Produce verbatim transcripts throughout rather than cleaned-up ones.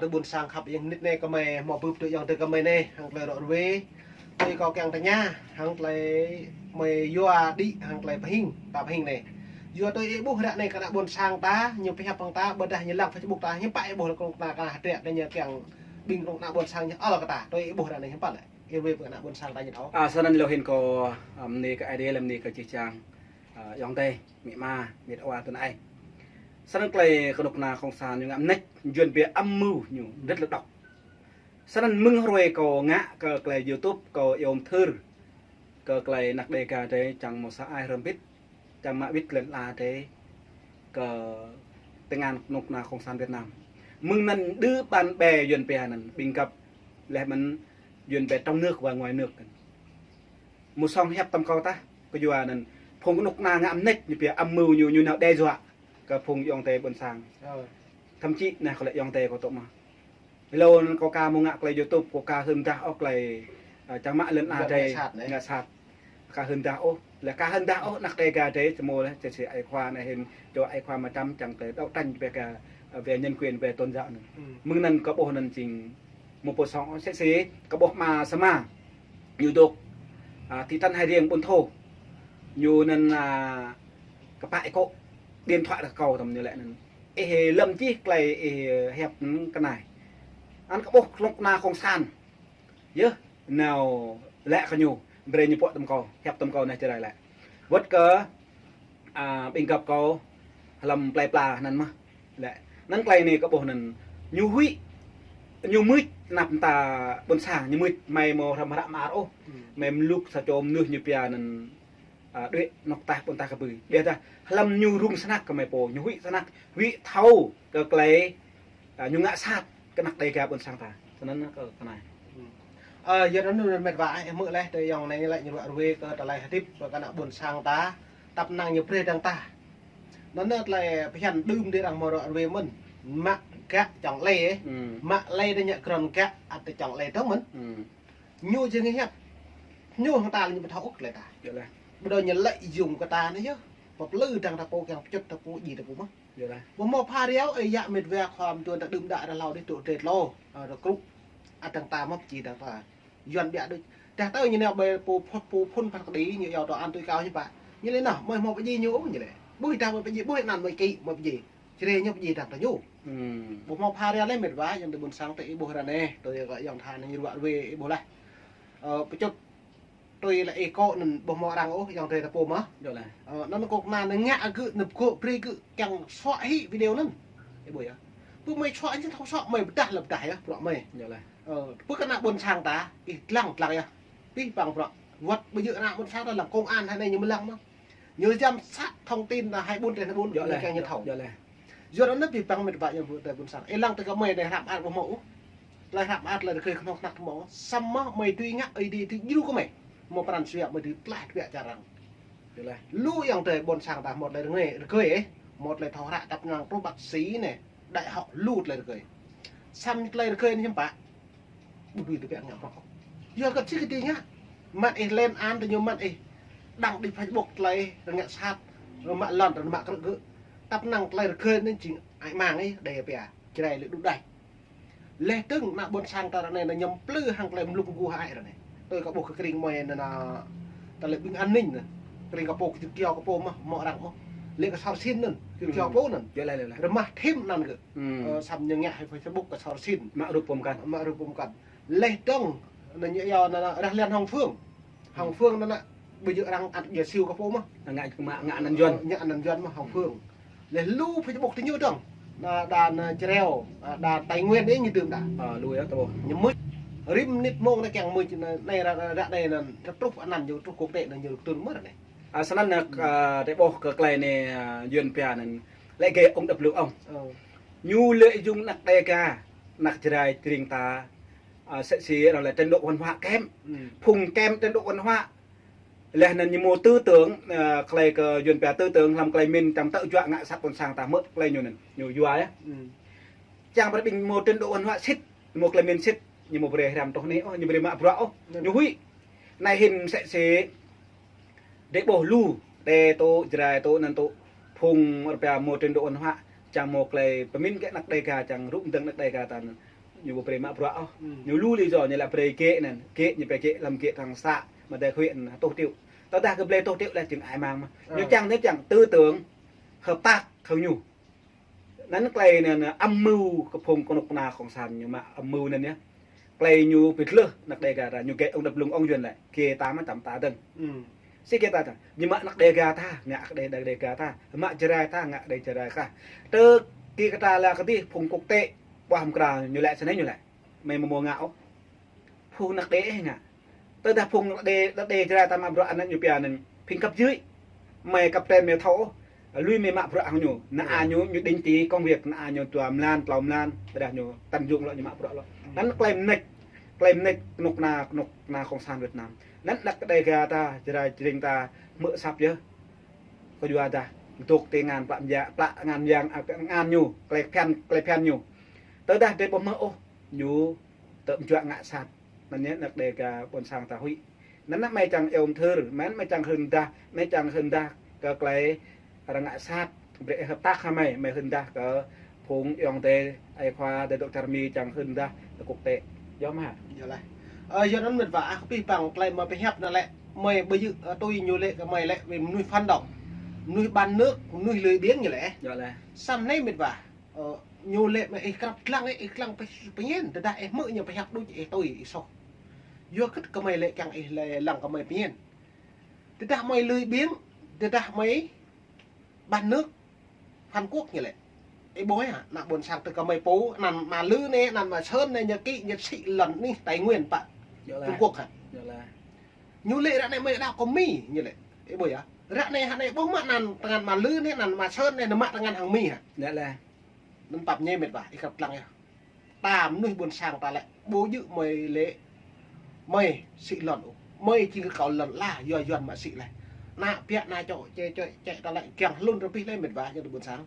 Tơ ƀôn sang khăp yang nit ne kơ mơi hmâo bưp tơ yang tơ kơ mơi ne, hăng tơlơi rŏ ruai. Tui kâo kiăng tơña, hăng tơlơi mơi yua đĭ, hăng tơlơi pơhing, ta pơhing ne. Yua tui ih ƀuh ră ne kơ ană ƀôn sang ta, ñu pơhiăp hăng ta, ƀơdah ñu lăng Facebook ta, ñu pă ih ƀuh lăng kơnuk kơna kơ hơdră ne ñu kiăng ƀing kơnuk kơna ƀôn sang ñu ăl kơ ta, tui ih ƀuh ră ne ñu pă lĕ. Ih ruai pơ ană ƀôn sang ta ñu thâo. A, sơnăn lô hin kâo, a, mơni kơ Ơi Adai, lăm mơni kơ čih čang, a, ayŏng adơi, amĭ ama, met wa tơ anai. Sơnăn tơlơi kơnuk kơna kông san ñu ngă mnêč, Yuan pia âm mưu ñu rất là độc. Sơnăn mơ̆ng hrơi kâo ngă kơ tơlơi YouTube kâo iâu mơthưr kơ tơlơi anăk Đêga drei čang mơ̆ sa ai hrŏm bĭt, čang mă wĭt lŏn ala drei kơ tơngan kơnuk kơna kông san Việt Nam. Mơ̆ng anăn đơ ƀan ƀe Yuan pia anăn, ƀing găp leh mơ̆n Yuan pia trong nước và ngoài nước. Mơ̆ song hiăp tăm kâo tah, kơ yua anăn phung kơnuk kơna ngă mnêč ñu pia âm mưu ñu, ñu nao đe dọa kơ phung ayŏng adơi ƀôn sang. Ơ. Thậm chí neh kơ lĕ ayŏng adơi kâo tŏ mơ̆. Hlâo anăn kâo ka mơ̆ ngă tơlơi YouTube, kâo ka hưn dah ôh tơlơi, a, čang mă lŏn ala drei ngă sat ne. Ngă sat. Ka hưn dah ôh, lĕ ka hưn dah ôh anăk Đêga drei, čơmô lĕ, čê si ai khua anai hin, čô ai khua mơčăm čang tơlơi đấu tranh pia kơ, a, về nhân quyền, về tôn giáo anăn. Mơ̆ng anăn kâo ƀuh anăn jing mơ̆ pô song ôh, sĕ si, kâo ƀuh ama Sama. Ñu dôk, a, thị trấn Hai Riêng, Buôn Thô. Ñu anăn, a, kơpă ih kŏ điện thoại kơ kâo tăm ñu lĕ anăn. Ih lăm čih tơlơi ih hiăp kơ anai. Anăn kâo ƀuh kơnuk kơna kông san. Yơh, nao lĕ kơ ñu, brơi ñu pŏk tăm kâo, hiăp tăm kâo neh čơrai lĕ. Wơ̆t kơ, a, ƀing găp kâo, hlăm plei pla anăn mơh. Lĕ, anăn tơlơi anai kâo ƀuh anăn, ñu huĭ, ñu mưč, anăp mơta ƀôn sang, ñu mưč, mơi mơ̆ hrăm hră mơar ôh, mơi mluk sa čô mơnuih ñu pia anăn, a, đuaĭ anŏ tah ƀôn tah kơ ƀơi. Ƀiădah hlăm ñu rŭng snăk kơ mơi pô, ñu huĭ snăk, huĭ thâo kơ tơlơi, a, ñu ngă sat kơ anăk Đêga ƀôn sang ta. Sơnăn kơ, kơ anai. Ơ, yua anăn met wa, ih hmư̆ leh, tơ ayŏng anai lĕ ñu ră ruai kơ tơlơi hơdip kơ ană ƀôn sang ta, tăp năng ñu brơi dơ̆ng ta. Anăn tơlơi phiăn đưm đĭ arăng mơ̆ ră ruai mơ̆n, mă gă čŏng lĕ, mă lĕ đe ñă krăn gă, ăt čŏng lĕ dơ̆ng mơ̆n. Ñu jing hiăp. Ñu hăng ta lĕ ñu ƀu thâo ôh lĕ ta. Ƀu dŏ ñu lĕ yŭng kơ ta anai yơh. Pơplư dơ̆ng ta pô kiăng pơčŭt ta pô djai ta pô mơh. Ƀu hmâo pha riao ơi yă met wa khua mơtuan ta đưm đă ră hlâo dih tŭ drêt lô. Ơ, ră krŭ. Ăt dơ̆ng ta mơh pơdjai dơ̆ng ta. Yuan ƀiă đôč. Tah tơ ñu nao ƀơi pô phŭn, pô phŭn phat kơđi ñu iâu tơ an tui kâo hiư̆m pă. Ñu lĕ noh, mơi hmâo pơdjai ñu ôh ñu lĕ. Ƀuh ih tah mơi pơdjai, ƀuh ih anăn mơi kĭ mơi pơdjai. Čơrê ñu pơdjai dơ̆ng ta ñu. Ƀu hmâo pha riao lĕ met wa, ayŏng adơi ƀôn sang tơ ih ƀuh ră anai. Tơ ayŏng tha anai ñu ră ruai ih ƀuh leh. Ơ, pơčŭt tui lĕ ih kŏ anăn ƀu hmâo arăng ôh, ayŏng adơi ta pô mơh. Ơ, anăn kŏ kơna anăn ngă gơ̆ nao pơgŏ brơi gơ̆ kiăng suă hĭ video anăn. Ih ƀuh yơh. Pơ mơi suă ñu thâo suă, mơi pơdah lĕ pơdah yơh, bruă mơi. Ơ, pơ kơ ană ƀôn sang ta, ih lăng lăng yơh. Pih păng bruă. Wơ̆t ƀu djơ̆ ană ƀôn sang ta lăng công an hă anai ñu mơ̆ lăng mơh. Ñu jăm sat thông tin ta hai ƀuôn, tơlơi hai ƀuôn, ñu kiăng ñu thâo. Yua anăn pih păng met wa ayŏng adơi ƀôn sang. Ih lăng tơ kơ mơi anai hră mơar ƀu hmâo ôh. Tơlơi hră mơar tơlơi rơgơi kơnuk kơna ƀu hmâo. Samơ̆ mơi tui ngă Ơi Adai tui djru kơ mơi. Mơ̆ pran jua mơi tui tlaih tơbiă čar arăng. Lu ayŏng adơi ƀôn sang ta hmâo tơlơi rơngai, rơgơi ih. Hmâo tơlơi thâo hră tăp năng truh bác sĩ anai. Đại học lu tơlơi rơgơi. Samơ̆ tơlơi rơgơi anai hiư̆m pă. Ƀu dưi tơbiă ngă bruă. Yua kơ či kơ dưi ngă. Mă ih lên án tơ ñu, mă ih đăng đĭ Facebook tơlơi rơngă sat, rơmă lŏn, rơmă krư̆ gơ̆. Tăp năng tơlơi rơgơi anai jing ai mang ih, đe pia. Čơrai lĕ đu đaih. Leh dơ̆ng ană ƀôn sang ta ră anai, ană ñu plư hăng tơlơi mluk mgu hơăi ră anai. Tui kâo ƀuh kơ krĭng mơi anăn, tơlơi ƀing an ninh anăn. Krĭng kơ pô kơ čut kio kơ pô mơh, mơ̆ arăng mơh. Lĕ kơ sor sin anăn, čut kio pô anăn. Rơmah thim anăn gơ̆. Ơ, samơ̆ ñu ngă hĭ Facebook kơ sor sin. Mă rup pô mơkăn. Mă rup pô mơkăn. Leh dơ̆ng, anăn ñu iâu anăn rah liăn Hồng Phương. Hồng Phương anăn ƀu djơ̆ arăng ăt djai siu kơ pô mơh. Ngă, ngă, ngă anăn Yuan. Ngă anăn Yuan mơh Hồng Phương. Leh lu Facebook tơ ñu dơ̆ng. Anăn, anăn, anăn Čreo, anăn Tây Nguyên ih ñu dưm đa. Ơ, lu yơh, tơ ƀuh. Ñu mưč. Rĭm mơnit mông anai kiăng mưč, anăn, anai ră, ră, ră anai anăn, truh anăn ñu, truh quốc tế anăn ñu tŭ mơ̆ ră anai. A, sơnăn nă, a, tơ ƀuh kơ tơlơi anai, a, Yuan pia anăn. Lĕ gơ̆ ông đập lưng ông. Ơ. Ñu lĕ yŭng anăk Đêga, anăk Jrai, tring ta, a, sĕ si arăng lĕ trình độ văn hóa kém. Phung kém trình độ văn hóa. Leh anăn ñu mâo tư tưởng, a, tơlơi kơ Yuan pia tư tưởng hlăm tơlơi mĭn čang tơjuă ngă sat ƀôn sang ta hmư̆ tơlơi ñu anăn. Ñu yua yơh. Čang brơi ƀing mâo trình độ văn hóa sĭt, mâo tơlơi mĭn sĭt, ñu mâo brơi hrăm tŏh anai ôh, ñu brơi mă bruă ôh. Ñu huĭ. Anai hin sĕ si Drei ƀuh lu, Đê tŭ, Jrai tŭ, anăn tŭ, phung rơpa mâo trình độ văn hóa, čang mâo tơlơi pơmĭn kơ anăk Đêga, čang rŭ mdơ̆ng anăk Đêga ta anăn. Ñu ƀu brơi mă bruă ôh. Ñu lu lý do ñu lĕ brơi gĕ anŭn, gĕ ñu pĕ gĕ lăm gĕ thăng xã, mă đe huyện tuh triệu. Tơdah kơ brơi tuh triệu lĕ jing ai mang mă. Ñu čang anai čang tư tưởng hợp tác hăng ñu. Anŭn tơlơi anŭn âm mưu kơ phung kơnuk kơna cộng sản ñu mă âm mưu anŭn yơh. Tơlơi ñu pơtlưh anăk Đêga ta, ñu gĕ ŏng đăp lung ŏng Yuan lĕ, gĕ ta mă čăm ta dơ̆ng. Sĭ gĕ ta ta, ñu mă anăk Đêga ta, ngă anăk Đê-, Đê-, Đêga ta, mă Jrai ta, ngă Đê Jrai ta. Tơ kơ ta lăi kơ tih phung quốc tế, ƀuah mơkra ñu lĕ sơnai ñu lĕ. Mơi mơmô ngă ôh. Phung anăk Đê ih ngă. Tơdah phung anăk Đê, anăk Đê Jrai ta mă bruă anŭn ñu pia anŭn phing cấp dưới. Mơi cấp trên mơi thâo ôh. Lui mơi mă bruă hăng ñu. Anŭn a ñu, ñu định kỳ công việc, anŭn a ñu dua mlan, klâo mlan. Tơdah ñu tăn jung lŏ ñu mă bruă lŏ. Anŭn tơlơi mơneč, tơlơi mơneč kơnuk kơna, kơnuk kơna cộng sản Việt Nam. Anŭn anăk Đêga ta, Jrai jing ta, hmư̆ asăp yơh. Kơ yua dah, dŏ tơ ngăn plă mơyang, plă ngăn mơyang, a, ngăn ñu, tơlơi phiăn, tơlơi phiăn ñu. Tơdah drơi ƀu hmư̆ ôh, ñu tơm juă ngă sat. Anŭn yơh anăk Đêga ƀôn sang ta huĭ. Anŭn mơi čang iâu mơthưr, mơi, mơi čang hưn dah, mơi čang hưn dah kơ tơlơi arăng ngă sat, brơi hợp tác hăng mơi, mơi hưn dah kơ phung ayŏng adơi, ai khua adơi dŏ čar Mi čang hưn dah kơ quốc tế. Yơh mơ̆. Yơh lah. Ơ, yơh anŭn mĕt wa, ah, kơ pih păng tơlơi mơi pơhiăp anŭn lĕ, mơi ƀu djơ̆, ơ, tui ñu lĕ kơ mơi lĕ, mơnuih phản động. Mơnuih bán nước, mơnuih lười biếng ñu lĕ. Yơh lah. Samơ̆ anai mĕt wa. Ơ, ñu lĕ mơi ih krăp lăng, ih, ih lăng pơ, pơñen, tơdah ih hmư̆ ñu pơhiăp đôč ih tui, ih soh. Yua kơ kơ mơi lĕ kiăng ih lĕ lăng kơ mơi pơñen. Tơdah mơi lười biếng, tơdah mơi bán nước Hàn Quốc ñu lĕ. Ih ƀuh hă, anăk ƀôn sang tơ kơ mơi pô, anăn mă Lư anai, anăn mă Sơn anai, ñu kĭ, ñu sĭ lŏn anih Tây Nguyên pă. Yơh lah. Trung Quốc hă. Yơh lah. Ñu lĕ ră anai mơi đaŏ kơ Mi, ñu lĕ. Ih ƀuh yơh. Ră anai hă anai ƀuh mă anăn tơngan mă Lư anai, anăn mă Sơn anai, ñu mă tơngan hăng Mi hă. Yơh lah. Anŭn pap ñe mĕt wa, ih krăp lăng yơh. Ta mơnuih ƀôn sang ta lĕ, ƀu djơ̆ mơi lĕ, mơi sĭ lŏn ôh. Mơi či kơ kâo lŏn la, yua Yuan mă sĭ leh. Ană piă ană čô, čê čô, čê ta lĕ, kiăng hlŭn rơbih leh mĕt wa, yua ƀôn sang.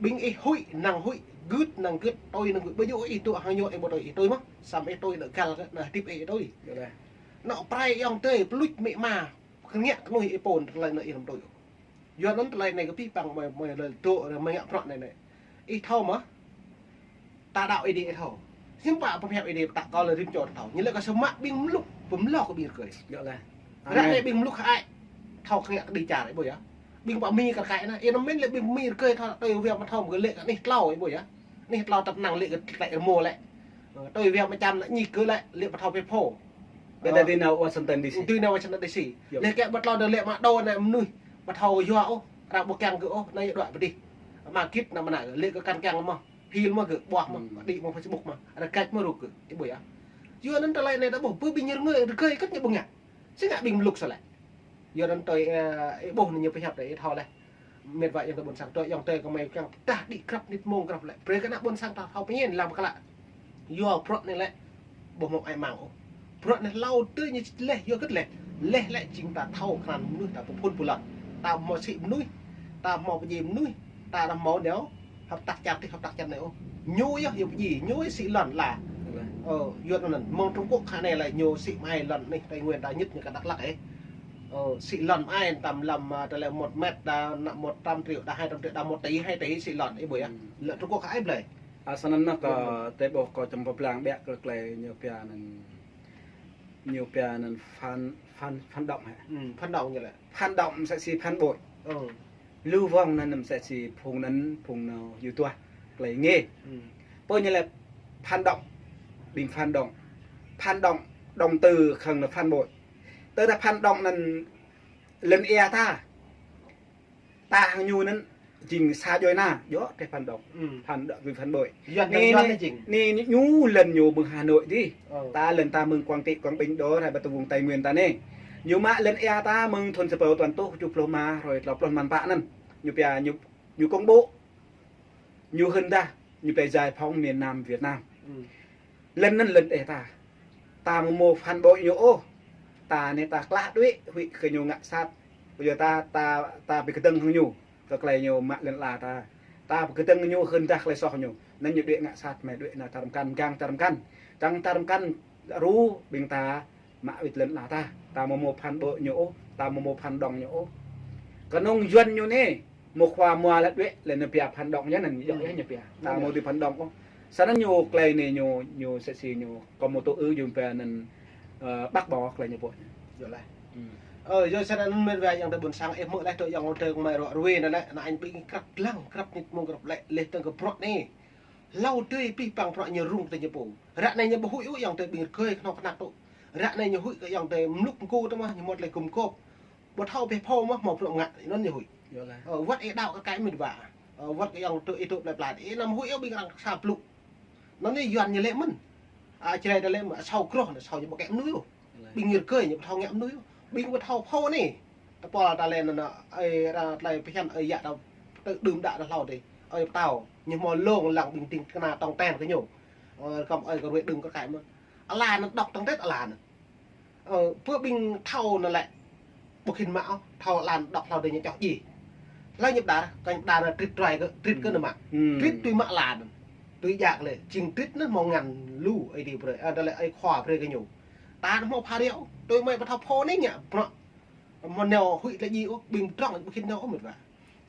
Ƀing ih huĭ, năng huĭ, gưt, năng gưt, tui, năng gưt. Ƀu djơ̆ ih dŏ hăng ñu, ih ƀu tui, ih tui mơ̆. Samơ̆ ih tui, đơ̆ gal, ană hơdip ih, ih tui. Yơh leh. Anŏ prai ayŏng adơi, pơluč amĭ ama, kơ ngă kơnuih ih pô, tơlơi anŭn ih lăm tui. Yua anŭn tơlơi anai kơ pih păng mơi, mơi lĕ dŏ, mơi ngă prŏ anai anai. Ih thâo mơ̆? Ta đaŏ Ơi Adai ih thâo. Hiư̆m pă pơhiăp Ơi Adai ta kơ lĕ rĭm čô ta thâo. Ñu lĕ kơ samơ̆ ƀing mlŭk, pơmlŏ kơ ƀing rơkơi. Yơh leh. Ră anai ƀing mlŭk hơai. Thâo kơ ngă kơ đĭ čar, ih ƀuh yơh. Ƀing pă Mi kar kaĭ anai. Ih anăm mĭn lĕ ƀing Mi rơkơi thâo tui wiăp mă thâo mơ̆ lĕ kơ anih tlâo, ih ƀuh yơh. Anih tlâo tăp năng lĕ kơ tơlơi rơmô lĕ. Ơ, tui wiăp mơčăm lĕ ñu kơ lĕ, lĕ pơthâo pĕ phô. Ƀiă dah, ơ, tui nao Washington D C. Tui nao Washington D C. Yơh. Lĕ kơ ƀu tlâo đơ̆ lĕ mă đô anai mơnuih. Ƀu thâo yua ôh, arăng ƀu kiăng gơ̆ ôh, anai yua đuaĭ pơ dih. Mă git anăm mơnă gơ̆, lĕ kơ kăn kiăng mơ̆. Hil mơ̆ gơ̆, ƀuah mơ̆, hmm, đĭ mơ̆ Facebook mơ̆. Arăng kač mơ̆ ruk gơ̆, ih ƀuh yơh. Yua anŭn tơlơi anai ta ƀuh, ƀu ƀing rơngơi rơkơi kơ ñu ƀu ngă. Sĭ ngă ƀing mlŭk sa lĕ. Yua anŭn tui, ơ, ih ƀuh anai ñu pơhiăp đơi ih thâo leh. Mĕt wa ayŏng adơi ƀôn sang, tui ayŏng adơi kơ mơi kiăng pơdah đĭ krăp nit mông krăp lĕ. Brơi kơ ană ƀôn sang ta thâo pơñen lăm kơ lă. Yua prŏ anai lĕ. Ƀu hmâo ai mang ôh. Prŏ anai hlâo tui ñu leh, yua kơ leh. Leh lĕ jing ta thâo krăn mơnuih ta pơphun pơlăn. Ta hmâo sĭ mơnuih. Ta hmâo pơdjai mơnuih. Ta hmâo nao. Hợp tác čar tih, hợp tác čar anai ôh. Ñu yơh, yơh pơdjai, ñu yơh sĭ lŏn la. Ơ, yua anŭn, mơ̆ng Trung Quốc hă anai lĕ ñu sĭ mơai lŏn anih Tây Nguyên ta nhất ñu kơ Dak Lak ih. Ơ, sĭ lŏn mơai tăm lăm, ơ, tơlơi một mét đa, nă một trăm triệu, đa hai trăm triệu, đa một tỷ, hai tỷ sĭ lŏn, ih ƀuh yơh. Hmm. Lĕ Trung Quốc hă ih blơi. Ơ, sơnăn nă kơ, yơh, tơlơi ƀuh kơ čăm pơblang ƀiă kơ tơlơi ñu pia anŭn, ñu pia anŭn phản, phản, phản động hă? Hmm, phản động ñu lĕ. Phản động mơ̆ sĭ phản bội. Ơ. Lưu vong anŭn mơ̆ sĭ phung anŭn, phung nao yua tuah tơlơi ngê. Hmm. Pô ñu lĕ phản động, ƀing phản động. Phản động, động từ khăng lĕ phản bội. Tơdah phản động anŭn lŏn ia ta. Ta hăng ñu anŭn jing sa djuai ană, djơ̆ tơlơi phản động. Hmm. Phản động, vì phản bội. Yuan, anai, Yuan anai, anai jing. Anai, anai, ñu lŏn ñu mơ̆ng Hà Nội dih. Ơ. Ta lŏn ta mơ̆ng Quảng Trị, Quảng Bình đôč, rai ƀơi tơwung Tây Nguyên ta anai. Ñu mă lŏn ia ta mơ̆ng thun sapơ̆ tuăn tuh tơjuh pluh rơma, hrơi tlâo pluh rơma pă anŭn. Ñu pia ñu, ñu công bố. Ñu hưn dah, ñu pia giải phóng miền Nam Việt Nam. Hmm. Lŏn anŭn lŏn ia ta. Ta mơ̆ mơ̆ phản bội ñu ôh. Ta anai ta klah đuaĭ, huĭ kơ ñu ngă sat. Kơ yua ta, ta, ta ƀu kơdơ̆ng hăng ñu. Kơ tơlơi ñu mă lŏn la ta. Ta ƀu kơdơ̆ng ñu hưn dah tơlơi soh ñu. Anŭn ñu đuaĭ ngă sat mơi, đuaĭ nao čar mơkăn, mơgang čar mơkăn. Čang čar mơkăn rŭ ƀing ta mă wĭt lŏn la ta. Ta mơ̆ mơ̆ phản bội ñu ôh, ta mơ̆ mơ̆ phản động ñu ôh. Kơnơ̆ng Yuan ñu anai, mơ̆ khua mua lĕ đuaĭ, lĕ ñu pia phản động yơh anŭn, yơh, yơh ñu pia. Ta mơ̆ dưi phản động ôh. Sa anŭn ñu klei anai ñu, ñu sĕ si ñu, kơ mơ̆ tŭ ư jum pe anŭn, ơ, bác bỏ klei ñu pô. Yơh laih. Ơ, yơh sa anŭn met wa ayŏng adơi ƀôn sang, ih hmư̆ laih tơ ayŏng adơi kơ mai rŏ rui anŭn lĕ, anŭn anh ƀing krăp lăng, krăp nit mông krăp lĕ, leh tơng kơ bruă anai. Hlâo adơi pih păng bruă ñu rŭng tơ ñu pô. Ră anai ñu ƀu huĭ ôh ayŏng adơi ƀing rơgơi kơnơ̆ng kơnăk tŭ. Ră anai ñu huĭ kơ ayŏng adơi mlŭk mgu tơ mơ̆, ñu mŭt lĕ gum gôp. Ƀu thâo pĕ phô mơ̆, hmâo bruă ngă, anŭn ñu huĭ. Yơh laih. Ơ, wơ̆t ih đaŏ kơ kơ met wa. Ơ, wơ̆t kơ ayŏng adơi ih tŭ plei pla. Ih anăm huĭ ôh ƀing arăng sa blŭ. Anŭn anai Yuan ñu lĕ mơ̆n. A, Jrai ta lĕ mơ̆n, asâo groh anai, asâo ñu ƀu kĕ mơnuih ôh. Yơh laih. Ƀing ñu rơgơi ñu ƀu thâo ngă mơnuih ôh. Ƀing ƀu thâo phô anai. Tơpul ta lĕ anŭn, ơ, ơi, ra tlei phiăn, ơi, yă ta tơ đưm đă ta hlâo adih. Ơi, pơtao. Ñu hmâo lông lăng ƀing ding kơna tong ten kơ ñu. Ơ, kăm ơi kơ rui đưm kơ kai mơ̆n. Ala anŭn dŏ tơng tĕt ala anŭn. Ơ, pơ ƀing thâo anŭn lĕ. Ƀu khĭn mă ôh, thâo ala anŭn dŏ hlâo adih ñu čoh djai. Hlơi ñu pơđar, kơ ñu pơđar anŭn trit trai kơ, trit kơ anŭn mă. Trit tui mă ala anŭn. Tui jak lĕ, jing trit anŭn hmâo ngăn lu, ơi adih brơi, ơ, ta lĕ ơi khua brơi kơ ñu. Ta anŭn hmâo pha rơ̆, tui mơi ƀu thâo phô anai ngă, bruă. Hmâo nao huĭ tơlơi djai ôh, ƀing pơdrŏng ƀu khĭn nao ôh met wa.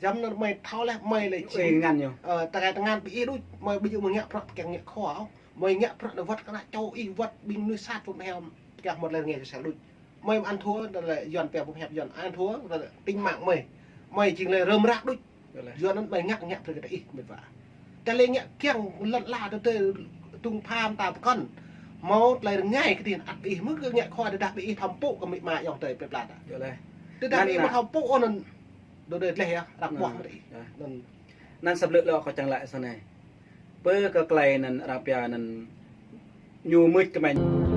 Yua anŭn mơi thâo laih, mơi lĕ ih jing ngăn ñu. Ơ, ta kơ tơngan ƀing ih đôč, mơi ƀu djơ̆ mơi ngă bruă, tơkeng ngă khua ôh. Mơi ngă bruă anŭn wơ̆t kơ ană čô ih, wơ̆t ƀing mơnuih sat wơ̆t heo, tơkeng mơ̆t lĕ rơngai čô sel đôč. Mơi ăn thua, ta lĕ Yuan pĕ ƀu hiăp Yuan ăn thua, ta lĕ tính mạng mơi. Mơi jing lĕ rơm rah đôč. Yơh laih. Yua anŭn mơi ngă, ngă brơi kơ ta ih met wa. Ta lĕ ngă kiăng lŏn ala tơ tơ tung pham ta pơkŏn. Hmâo tơlơi rơngai kơ tih ăt ih mơ̆ kơ ngă khua tơdah ƀing ih thâo pŭ kơ amĭ ama ayŏng adơi plei pla ta. Yơh laih. Tơdah ƀing ih ƀu thâo pŭ anŭn. Đơ đơ leh yơh, rap wah mơ̆ ih. Anŭn. Anŭn sa blư̆ lŏ kâo čang laĭ sa anai. Pơ kơ klei anŭn arăng pia anŭn ñu mưč kơ mĕnh.